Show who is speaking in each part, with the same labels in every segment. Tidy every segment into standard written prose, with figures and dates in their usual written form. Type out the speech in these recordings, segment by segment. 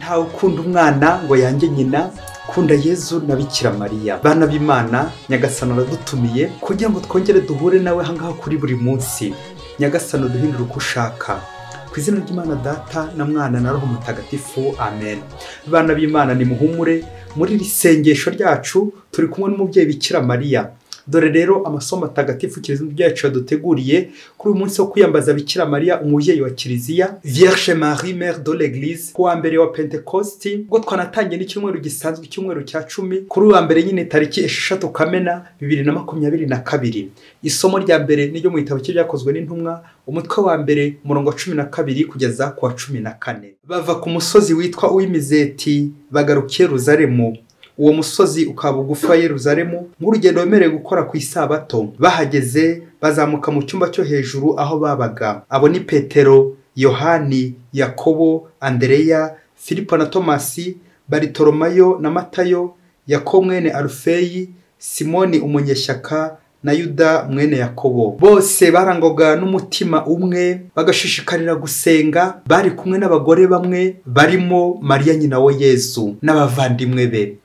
Speaker 1: Ntawe ukunda umwana ngo yange nyina, kunda Yezu na Bikira Mariya. Bana b'Imana, Nyagasani aradutumiye kugira ngo twongere duhure nawe ahangaha kuri buri munsi. Nyagasani uduhindure uko ushaka. Ku izina ry'Imana Data na Mwana na Roho Mutagatifu, amen. Bana b'Imana, nimuhumure muri iri sengesho ryacu turi kumwe n'umubyeyi Bikira Mariya. Dore rero amasomo atagatifu Kiliziya yacu yaduteguriye kuri uyu munsi wo kwiyambaza Bikira Mariya umubyeyi wa Kiliziya, Vierge Marie Mère de l'Église, ku wa mbere wa Pentekosti, ubwo twanatangiye n'icyumweru gisanzwe, icyumweru cya 10, kuri uwa mbere nyine tariki 6 Kamena 2022. Isomo rya mbere niryo mu gitabo cy'Ibyakozwe n'Intumwa, umutwe wa mbere umurongo wa 12 kugeza ku wa 14. Bava ku musozi witwa Uw'Imizeti bagaruka i Yerusalemu. Uwo musozi ukaba bugufi wa Yerusalemu nk'urugendo wemerewe gukora ku isabato. Bahageze bazamuka mu cyumba cyo hejuru aho babaga. Abo ni Petero, Yohani, Yakobo, Andereya, Filipo na Tomasi, Baritolomayo na Matayo, Yakobo mwene Alufeyi, Simoni umunyeshyaka na Yuda mwene Yakobo. Bose barangwaga n'umutima umwe, bagashishikarira gusenga. Bari kumwe n'abagore bamwe barimo Mariya nyina wa Yezu n'abavandimwe be.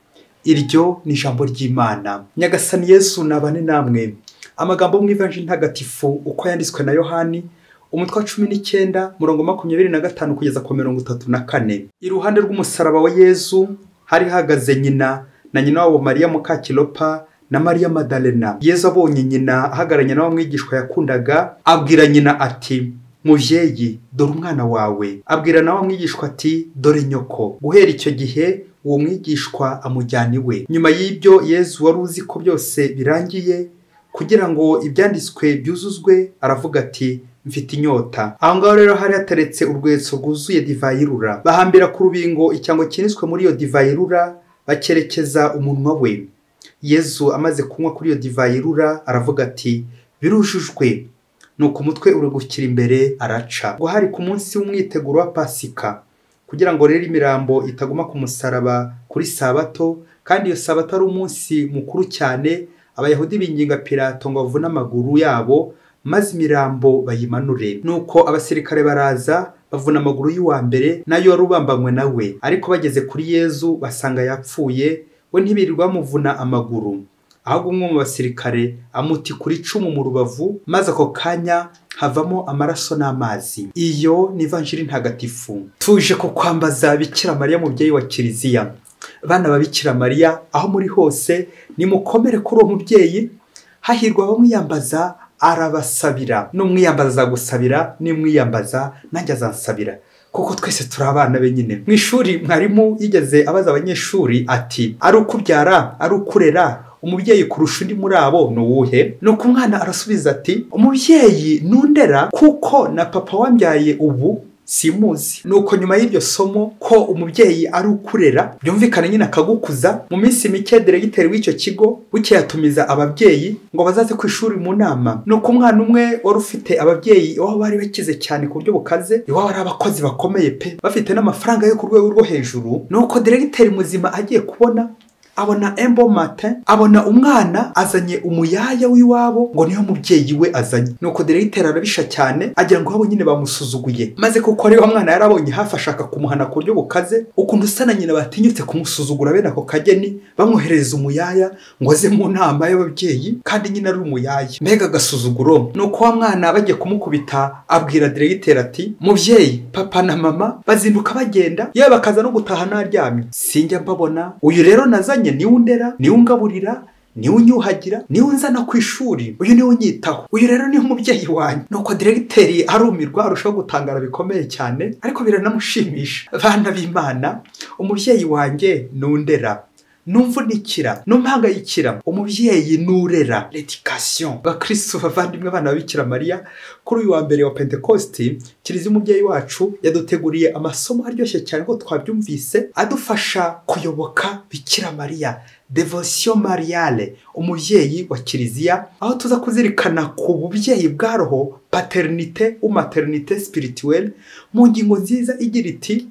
Speaker 1: Iryo ni ijambo ry'Imana. Nyagasani Yesu nabane namwe. Amagambo mu Ivanjiri ntagatifu uko yanditswe na Yohani, umutwe wa 19 murongo 25 kugeza ku 34. Iruhande rw'umusaraba wa Yezu hari hahagaze nyina na nyina wabo Mariya Mukakilopa na Mariya Madalena. Yezu abonye nyina ahagararanye n'abamwigishwa yakundaga, abwira nyina ati: "Muvyeyi, dore umwana wawe." Abwira nawe amwigishwa ati: "Dore nyoko." Guhera icyo gihe uwo mwigishwa amujyana iwe. Nyuma y'ibyo Yezu wari uzi ko byose birangiye, kugira ngo ibyanditswe byuzuzwe, aravuga ati: "Mfite inyota." Aho ngaho rero hari hateretse urwetso rwuzuye divayi irura. Bahambira ku rubingo icyango kinitswe muri iyo divayi irura, bakerekeza umunwa we. Yezu amaze kunywa kuri iyo divayi irura aravuga ati: "Birujujwe." Nuko umutwe urugukira imbere araca. Ngo hari ku munsi w'umwiteguro wa Pasika, kugira ngo rero imirambo itaguma ku musaraba kuri sabato, kandi iyo sabato ari umunsi mukuru cyane, Abayahudi binginga Pilato ngo bavune amaguru yabo maze imirambo bayimanure. Nuko abasirikare baraza bavuna amaguru y'uwa mbere nayo wari ubambanywe nawe, ariko bageze kuri Yezu basanga yapfuye, we ntibirirwa bamuvuna amaguru. Ahubwo umwe mu basirikare amutikura icumu mu rubavu, maze ako kanya havamo amaraso n'amazi. Iyo ni Ivanjiri ntagatifu. Tuje ko kwambaza Bikira Mariya mubyeyi wa Kiliziya. Bana ba Bikira Mariya, aho muri hose nimukomere kuri uwo mubyeyi. Hahirwa abamwiyambaza arabasabira, n'umwiyambaza gusabira, n'umwiyambaza nanjye azansabira, kuko twese turi abana be nyine. Mu ishuri mwarimu yigeze abaza abanyeshuri ati: "Ari ukubyara, ari ukurera, umubyeyi kurusha undi muri abo ni uwuhe?" Nuko umwana arasubiza ati: "Umubyeyi nundera, kuko na papa wambyaye ubu simuzi." Nuko nyuma y'iryo somo ko umubyeyi ari ukurera, byumvikane nyine akagukuza, mu minsi mike diregiteri w'icyo kigo bukeye atumiza ababyeyi ngo bazaze ku ishuri mu nama. Nuko umwana umwe wari ufite ababyeyi iwabo bari bakize cyane ku buryo bukaze, iwabo ari abakozi bakomeye pe, bafite n'amafaranga yo ku rwego rwo hejuru. Nuko diregiteri muzima agiye kubona, abona embo matin, abona umwana azanye umuyaya w'iwabo ngo niyo mubyeyi we azanye. Nuko diregiteri arabisha cyane, agira ngo abo nyine bamusuzuguye. Maze kuko ari wa mwana yarabonye hafi ashaka kumuhana ku buryo bukaze, ukuntu usa na nyina batinyutse kumusuzugura bene ako kageni, bamwoherereza umuyaya ngo aze mu nama y'ababyeyi kandi nyina ari umuyaya. Mbega agasuzuguro! Nuko wa mwana bagiye kumukubita, abwira diregiteri ati: "Mubyeyi, papa na mama bazinduka bagenda, yewe bakaza no gutaha naryamye, sinjya mbabona. Uyu rero nazanye niwe undera, niwe ungaburira, niwe unyuhagira, niwe unzana ku ishuri, uyu niwe unyitaho, uyu rero niwe umubyeyi wanjye." Nuko diregiteri arumirwa, arushaho gutangara bikomeye cyane, ariko biranamushimisha. Bana b'Imana, umubyeyi wanjye nundera, numvunikira, numpangayikira, umubyeyi nurera, l'éducation. Bakristo bavandimwe, bana Bikira Mariya, kuri uyu wa mbere wa Pentekosti, Kiliziya umubyeyi wacu yaduteguriye amasomo aryoshye cyane ngo twabyumvise, adufasha kuyoboka Bikira Mariya, devotion mariale, umubyeyi wa Kiliziya, aho tuza kuzirikana ku bubyeyi bwa roho, paternité ou maternité spirituelle, mu ngingo nziza igira iti: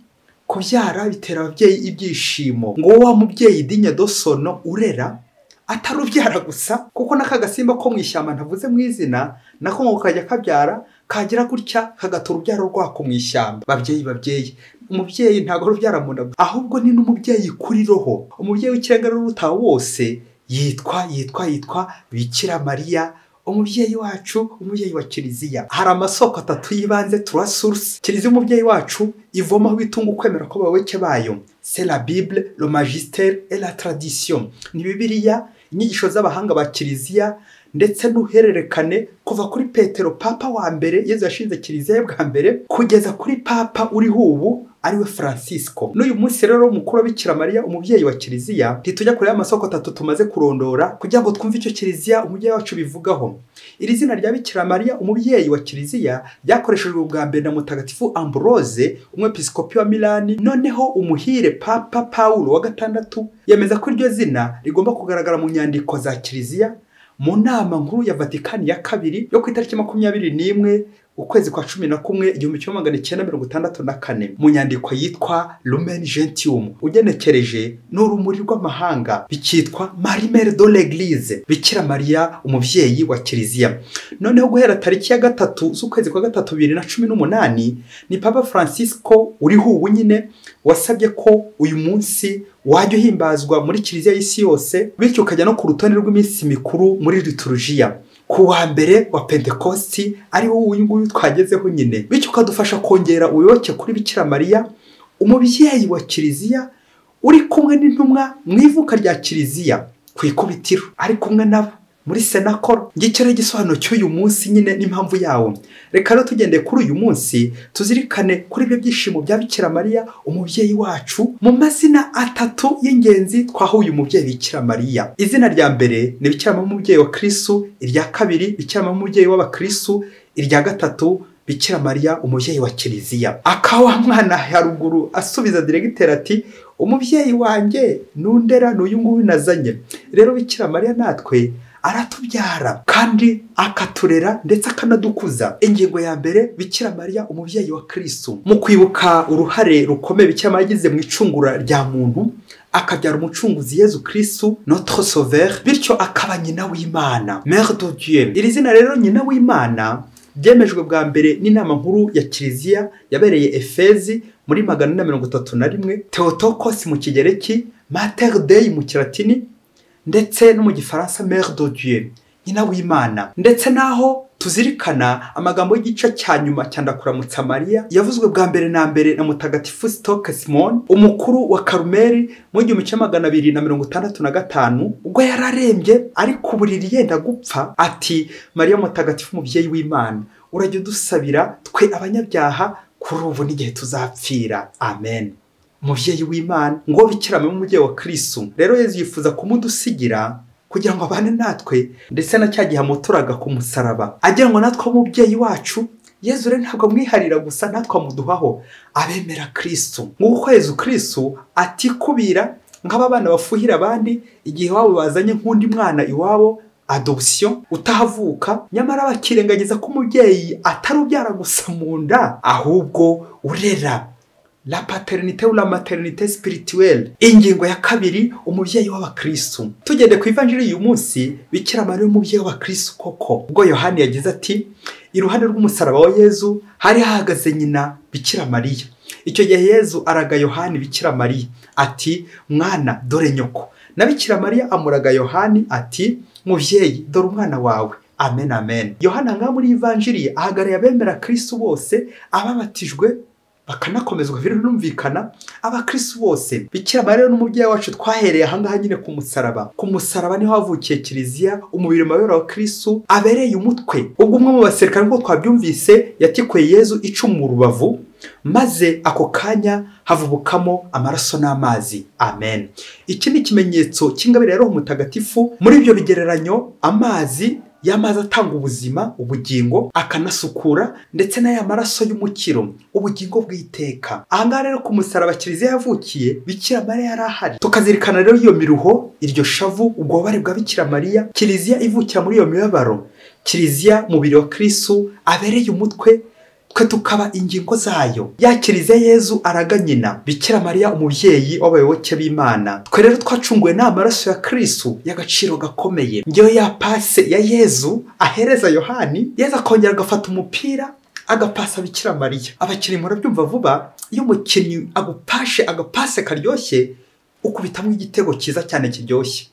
Speaker 1: kubyara bitera ababyeyi ibyishimo. Ngo wa mubyeyi digne de son nom urera, atarubyara gusa, kuko n'aka gasimba ko mu ishyamba ntavuze mu izina nako ngo kajya kabyara, Kagira gutya kagatora urubyaro rwako mu ishyamba. Babyeyi, umubyeyi ntabwo urubyara mu nda, ahubwo ni n'umubyeyi kuri roho. Umubyeyi w'ikirenga uruta wose yitwa Bikira Mariya, umubyeyi wacu, umubyeyi wa Kiliziya. Hari amasoko atatu y'ibanze, trois sources. Kiliziya umubyeyi wacu ivomaho ibitunga ukwemera kw'abayoboke bayo. C'est la Bible, le magistère et la tradition. Ni Bibiliya, inyigisho z'abahanga ba Kiliziya, ndetse n'uhererekane kuva kuri Petero Papa wa mbere Yezu yashinze Kiliziya bwa mbere kugeza kuri Papa uriho ubu ariwe Francisco. N'uyu munsi rero mukuru wa Bikira Mariya umubyeyi wa Kiliziya, ntitujya kure y'amasoko atatu tumaze kurondora kugira ngo twumve icyo Kiliziya umubyeyi wacu bivugaho. Iri zina rya Bikira Mariya umubyeyi wa Kiliziya ryakoreshejwe bwa mbere na Mutagatifu Ambrose, umwepiskopi wa Milani. Noneho umuhire Papa Paulo wa gatandatu yemeza ko iryo zina rigomba kugaragara mu nyandiko za Kiliziya mu nama nkuru ya Vatikani ya kabiri yo ku itariki 21 ukwezi kwa 11 1964 mu nyandiko yitwa Lumen Gentium, ugenekereje n'urumuri rw'amahanga, bikitwa Marie Mère de l'Église, Bikira Mariya umubyeyi wa Kiliziya. Noneho guhera tariki ya 3 z'ukwezi kwa 3 2018 ni Papa Francisco uriho ubu nyine wasabye ko uyu munsi wajya uhimbazwa muri Kiliziya y'isi yose, bityo ukajya no ku rutonde rw'iminsi mikuru muri liturujia ku wa mbere wa Pentekosti, ari wo uyu nguyu twagezeho nyine, bityo ukadufasha kongera ubuyoboke kuri Bikira Mariya umubyeyi wa Kiliziya uri kumwe n'intumwa mu ivuka rya Kiliziya ku ikubitiro, ari kumwe nabo muri senakoro. Ngicyo rero igisobanuro cy'uyu munsi nyine n'impamvu yawo. Reka rero tugendeye kuri uyu munsi tuzirikane kuri ibyo byishimo bya Bikira Mariya umubyeyi wacu mu mazina atatu y'ingenzi twahuye umubyeyi Bikira Mariya. Izina rya mbere ni Bikira Mariya umubyeyi wa Kristu, irya kabiri Bikira Mariya umubyeyi w'abakristu, irya gatatu Bikira Mariya umubyeyi wa Kiliziya. Akawa mwana haruguru asubiza diregiteri ati umubyeyi wanjye nundera n'uyu nguyu nazanye. Rero Bikira Mariya natwe aratubyara kandi akaturera ndetse akanadukuza. Ingingo ya mbere, Bikira Mariya umubyeyi wa Kristu. Mu kwibuka uruhare rukomeye Bikira Mariya yagize mu icungura rya muntu, akabyara umucunguzi Yezu Kristu notre sauveur, bityo akaba nyina w'Imana, Mère de Dieu. Iri zina rero nyina w'Imana byemejwe bwa mbere n'inama nkuru ya Kiliziya yabereye Efezi muri 431, Theotokos mu Kigereki, Mater Dei mu Kilatini, ndetse no mu Gifaransa Mère de Dieu, nyina w'Imana. Ndetse naho tuzirikana amagambo y'igice cya nyuma cya Ndakuramutsa Mariya yavuzwe bwa mbere na mbere na Mutagatifu Stoke Simon, umukuru wa Karumeli mu 1265, ubwo yararembye ari ku buriri yenda gupfa, ati Mariya Mutagatifu umubyeyi w'Imana, urajya udusabira twe abanyabyaha kuri ubu n'igihe tuzapfira. Amen. Umubyeyi w'Imana, ngo Bikira Mariya umubyeyi wa Kristu. Rero Yezu yifuza kumudusigira kugira ngo abane natwe, ndetse na cya gihe amuturaga ku musaraba agira ngo natwe umubyeyi wacu Yezu rero ntabwo amwiharira gusa, natwe amuduhaho abemera Kristu. Nk'uko Yezu Kristu atikubira nk'aba bana bafuhira abandi igihe iwabo bazanye nk'undi mwana iwabo, adoption, utahavuka, nyamara bakirengagiza ko umubyeyi atarubyara gusa mu nda, ahubwo urera, la paternité ou la maternité spirituelle. Ingingo ya kabiri, umubyeyi w'abakristu. Tugende ku ivanjiri y'uyu munsi, Bikira Mariya umubyeyi w'abakristu koko. Ubwo Yohani yagize ati iruhande rw'umusaraba wa Yezu hari hahagaze nyina Bikira Mariya. Icyo gihe Yezu araga Yohani Bikira Mariya ati mwana dore nyoko. Na Bikira Mariya amuraga Yohani ati mubyeyi dore umwana wawe. Amen, amen. Yohana ngaha muri ivanjiri ahagarariye abemera Kristu bose, ababatijwe bakanakomezwa, birumvikana, abakristu bose. Bikira Mariya n'umubyeyi wacu twahereye ahangaha nyine ku musaraba. Ku musaraba niho havukiye Kiliziya, umubiri mabera wa Kristu abereye umutwe. Ubwo umwe mu basirikare nk'uko twabyumvise yatikuye Yezu icumu mu rubavu, maze ako kanya havubukamo amaraso n'amazi. Amen. Iki ni ikimenyetso cy'ingabire ya Roho Mutagatifu. Muri ibyo bigereranyo, amazi y'amazi atanga ubuzima, ubugingo, akanasukura, ndetse n'aya maraso y'umukiro, ubugingo bw'iteka. Ahangaha rero ku musaraba Kiliziya yavukiye, Bikira Mariya yari ahari. Tukazirikana rero iyo miruho, iryo shavu, ubwobare bwa Bikira Mariya, Kiliziya ivukira muri iyo mibabaro. Kiliziya mubiri wa Kristu abereye umutwe, twe tukaba ingingo zayo. Ya Kiliziya Yezu araga nyina, Bikira Mariya umubyeyi w'abayoboke b'Imana. Twe rero twacunguwe n'amaraso ya Kristu y'agaciro gakomeye. Ngewe ya pase ya Yezu ahereza Yohani, Yezu akongera agafata umupira agapasa Bikira Mariya. Abakinnyi murabyumva vuba, iyo umukinnyi agupashe agapase karyoshye ukubitamo igitego cyiza cyane kiryoshye.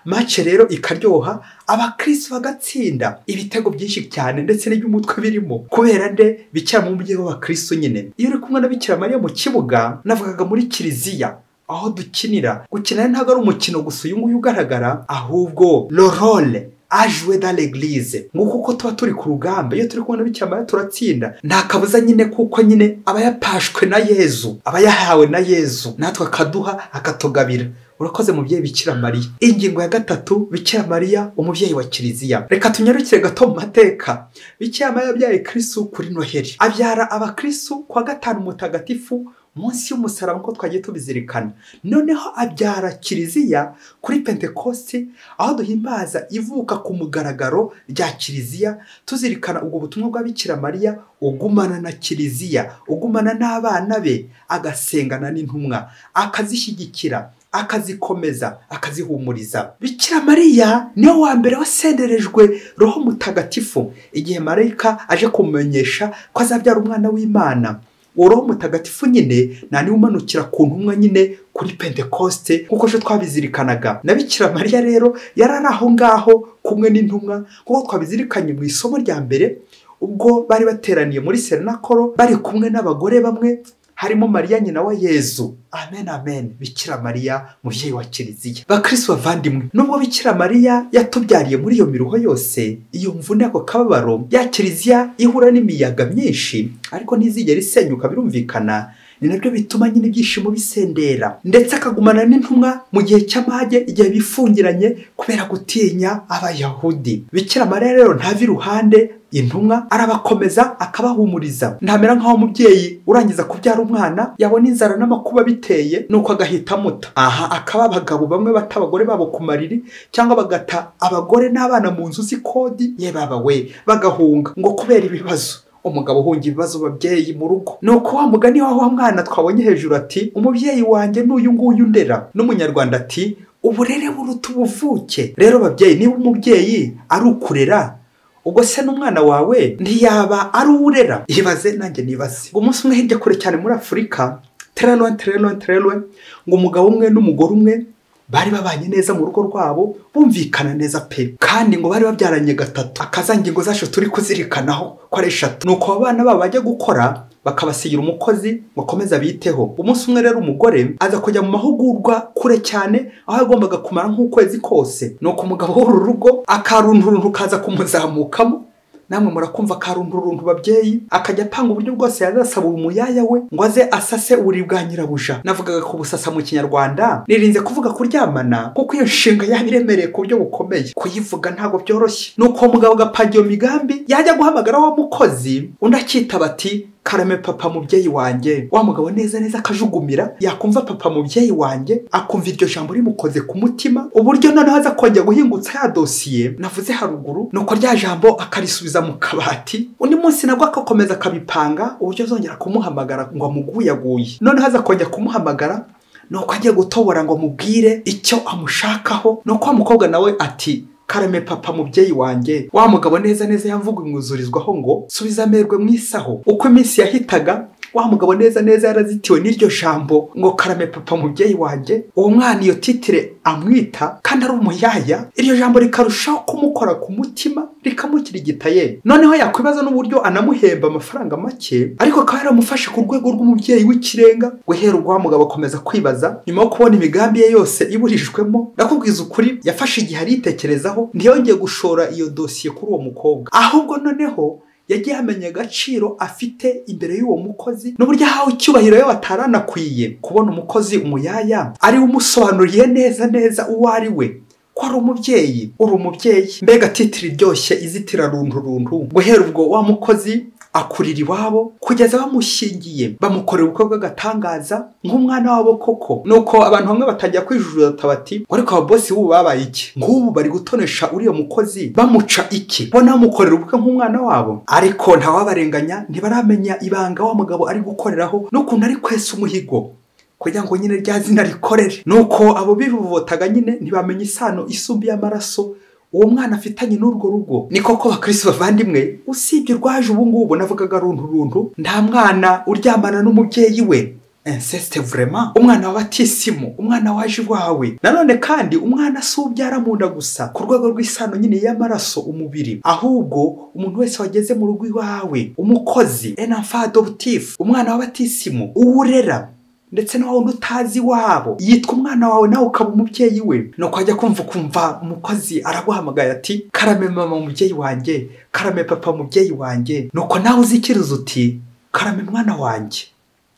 Speaker 1: Match rero ikaryoha, abakristo bagatsinda ibitego byinshi cyane ndetse n'iby'umutwe birimo. Kubera nde? Bikira mu mubyeyi w'abakristo nyine. Iyo uri kumwe na Bikira Mariya mu kibuga, navugaga muri kiliziya aho dukinira. Gukina ntabwo ari umukino gusa uyu nguyu ugaragara, ahubwo le rôle à jouer dans l'église. Nguko uko tuba turi ku rugamba, iyo turi kumwe na Bikira Mariya turatsinda. Nta kabuza nyine, kuko nyine aba yapashwe na Yezu, aba yahawe na Yezu, natwe akaduha akatugabira. Urakoze mubyeyi Bikira Mariya. Ingingo ya gatatu, Bikira Mariya umubyeyi wa kiliziya. Reka tunyarukire gato mu mateka. Bikira Mariya yabyaye Kristu kuri Noheli, abyara abakristu kwa gatanu mutagatifu munsi y'umusaraba nk'uko twagiye tubizirikana. Noneho abyara kiliziya kuri Pentekosti, aho duhimbaza ivuka ku mugaragaro rya kiliziya, tuzirikana ubwo butumwa bwa Bikira Mariya ugumana na kiliziya, ugumana n'abana be, agasengana n'intumwa, akazishyigikira, akazikomeza, akazihumuriza. Bikira Mariya niwe wa mbere wasenderejwe Roho Mutagatifu igihe marayika aje kumumenyesha ko azabyara umwana w'Imana. Uwo Roho Mutagatifu nyine nta niwe umanukira ku ntumwa nyine kuri Pentekoste nk'uko ejo twabizirikanaga. Na Bikira Mariya rero yari ari aho ngaho kumwe n'intumwa nk'uko twabizirikanye mu isomo rya mbere, ubwo bari bateraniye muri Serenakoro bari kumwe n'abagore bamwe harimo Mariya nyina wa Yezu. Amen, amen. Bikira Mariya mubyeyi wa kiliziya. Bakristo bavandimwe, nubwo Bikira Mariya yatubyariye muri iyo miruho yose, iyo mvune, ako kababaro, ya kiliziya ihura n'imiyaga myinshi ariko ntizigera isenyuka, birumvikana. Ni nabyo bituma nyine ibyishimo bisendera, ndetse akagumana n'intumwa mu gihe cy'amage, igihe bifungiranye kubera gutinya Abayahudi. Bikira Mariya rero ntava iruhande intumwa, arabakomeza akabahumuriza. Ntamera nk'aho umubyeyi urangiza kubyara umwana yabona inzara n'amakuba biteye nuko agahita amuta. Aha akaba abagabo bamwe bata abagore babo ku mariri, cyangwa bagata abagore n'abana mu nzu z'ikodi, ye baba we, bagahunga ngo kubera ibibazo. Umugabo uhunga ibibazo babyeyi mu rugo. Nuko wa mugani wa mwana twabonye hejuru ati umubyeyi wanjye n'uyu nguyu ndera. N'umunyarwanda ati uburere buruta ubuvuke. Rero babyeyi, niba umubyeyi ari ukurera, ubwo se n'umwana wawe ntiyaba ari uwurera? Ibaze nanjye nibaze. Ngo umunsi umwe hirya kure cyane muri Afurika, très loin, très loin, très loin, ngo umugabo umwe n'umugore umwe bari babanye neza mu rugo rwabo, bumvikana neza pe, kandi ngo bari babyaranye gatatu. Akazangingo zacu turi kuzirikanaho ko ari eshatu. Nuko abana babo bajya gukora bakabasigira umukozi ngo akomeze abiteho. Umunsi umwe rero umugore aza kujya mu mahugurwa kure cyane, aho yagombaga kumara nk'ukwezi kose. Nuko umugabo w'uru rugo akarunturuntu kaza kumuzamukamo. Namwe murakumva karunturuntu babyeyi, akajya apanga uburyo bwose yazasaba umuyaya we ngo aze asase uburiri bwa nyirabuja. Navugaga ku busasa mu kinyarwanda, nirinze kuvuga kuryamana kuko iyo nshinga yabiremereye ku buryo bukomeye, kuyivuga ntabwo byoroshye. Nuko umugabo agapanga iyo migambi, yajya guhamagara wa mukozi, undi akitaba ati karame papa mubyeyi wanjye. Wa mugabo neza neza akajugumira, yakumva papa mubyeyi wanjye, akumva iryo jambo rimukoze ku mutima, uburyo noneho aza kongera guhingutsa ya dosiye navuze haruguru, nuko rya jambo akarisubiza mu kabati. Undi munsi nabwo akakomeza akabipanga uburyo azongera kumuhamagara ngo amuguyaguye. Noneho aza kongera kumuhamagara, nuko agiye gutobora ngo amubwire icyo amushakaho, nuko wa mukobwa nawe ati karame papa mubyeyi wanjye. Wa mugabo neza neza yamvuga imwuzurizwaho ngo subiza amerwe mu isaho. Uko iminsi yahitaga, wa mugabo neza neza yarazitiwe n'iryo jambo ngo karame papa mubyeyi wanjye. Uwo mwana iyo titire amwita kandi ari umuyaya, iryo jambo rikarushaho kumukora ku mutima, rikamukirigita ye. Noneho yakwibaza n'uburyo anamuhemba amafaranga make, ariko akaba yaramufashe ku rwego rw'umubyeyi w'ikirenga. Guhera ubwo wa mugabo akomeza kwibaza, nyuma yo kubona imigambi ye yose iburijwemo. Ndakubwiza ukuri, yafashe igihe aritekerezaho, ntiyongeye gushora iyo dosiye kuri uwo mukobwa, ahubwo noneho yagiye amenya agaciro afite imbere y'uwo mukozi, n'uburyo ahawe icyubahiro ye bataranakwiye. Kubona umukozi umuyaya ari umusobanuriye neza neza uwo ari we, ko ari umubyeyi, uri umubyeyi. Mbega titiri iryoshye izitira runturuntu. Guhera ubwo wa mukozi akurira iwabo kugeza bamushyingiye, bamukorera ubukwe bw'agatangaza nk'umwana wabo koko. Nuko abantu bamwe batangira kwijujuta bati ariko ababosi b'ubu babaye iki? Nk'ubu bari gutonesha uriya mukozi bamuca iki? Bona bamukorera ubukwe nk'umwana wabo. Ariko ntawabarenganya, ntibaramenya ibanga wa mugabo ari gukoreraho n'ukuntu ari kwesa umuhigo kugira ngo nyine rya zina rikorere. Nuko abo bivovotaga nyine ntibamenya isano isumbi y'amaraso uwo mwana afitanye n'urwo rugo. Ni koko bakristo bavandimwe, usibye rwaje ubu ngubu navugaga runtu runtu, nta mwana uryamana n'umubyeyi we. Inceste vraiment, umwana wa batisimu, umwana waje iwawe. Nanone kandi umwana si ubyara mu nda gusa ku rwego rw'isano nyine y'amaraso umubiri, ahubwo umuntu wese wageze mu rugo iwawe, umukozi, un enfant adoptif, umwana wa batisimu, uwurera ndetse na wundi utazi wabo, yitwa umwana wawe nawe ukaba umubyeyi we. Nuko ajya kumva umukozi araguhamagaye ati karame mama umubyeyi wanjye, karame papa umubyeyi wanjye. Nuko nawe uzikiriza uti karame mwana wanjye.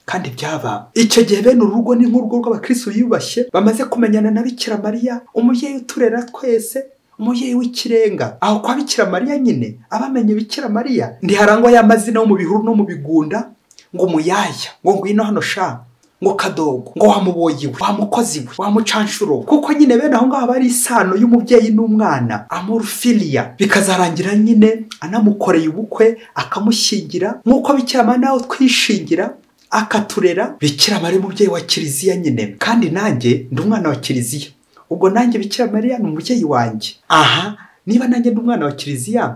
Speaker 1: Kandi byaba icyo gihe bene urugo ni nk'urugo rw'abakristo biyubashye bamaze kumenyana na Bikira Mariya, umubyeyi uturera twese, umubyeyi w'ikirenga. Aho kwa Bikira Mariya nyine abamenye Bikira Mariya ntiharangwa ya mazina yo mu bihuru no mu bigunda, ngo umuyaya, ngo ngwino hano sha, ngo kadogo, ngo wamuboyi we, wamukozi we, wamucanshuro. Kuko nyine bene aho ngaho bari isano y'umubyeyi n'umwana, amorphilia, bikazarangira nyine anamukoreye ubukwe akamushyingira nk'uko Bikira Mariya nawe twishingira akaturera. Bikira Mariya umubyeyi wa Kiliziya nyine, kandi nanjye ndi umwana wa Kiliziya, ubwo nanjye Bikira Mariya ni umubyeyi wanjye. Aha niba nanjye ndi umwana wa Kiliziya,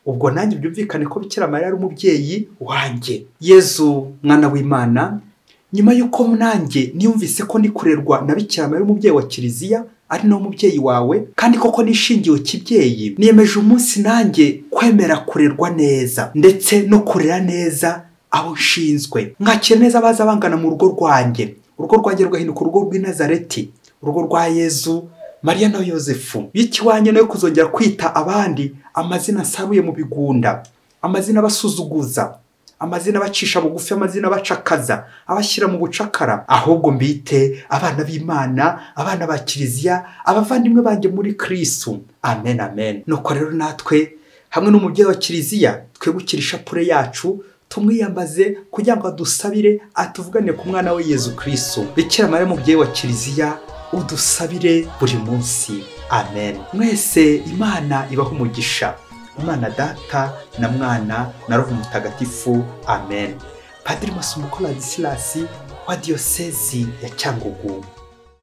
Speaker 1: ubwo nanjye byumvikane ko Bikira Mariya ari umubyeyi wanjye. Yezu mwana w'Imana, nyuma y'uko nanjye niyumvise ko ndi kurerwa na Bikira Mariya umubyeyi wa Kiliziya, ari no mubyeyi wawe, kandi koko nishingiwe kibyeyi, niyemeje umunsi nanjye kwemera kurerwa neza ndetse no kurera neza abo nshinzwe, nkakira neza abaza bangana mu rugo rwanjye. Urugo rwanjye rugahinduka urugo rw'i Nazareti, urugo rwa Yezu, Mariya na Yozefu. Bityo iwanjye no kuzongera kwita abandi amazina asaruye mu bigunda, amazina abasuzuguza, amazina abacisha bugufi, amazina abacakaza, abashyira mu bucakara, ahubwo mbite abana b'Imana, abana ba Kiliziya, abavandimwe banjye muri Kristo. Amen, amen. Nuko rero natwe hamwe n'umubyeyi wa Kiliziya twegukira ishapure yacu, tumwiyambaze kugira ngo adusabire, atuvugane ku mwana we Yezu Kristo. Bikira Mariya mubyeyi wa Kiliziya, udusabire buri munsi. Amen. Mwese Imana ibahe umugisha. Imana Data na Mwana na Roho Mutagatifu. Amen. Padiri Masumbuko Ladislas wa Diyosezi ya Cyangugu.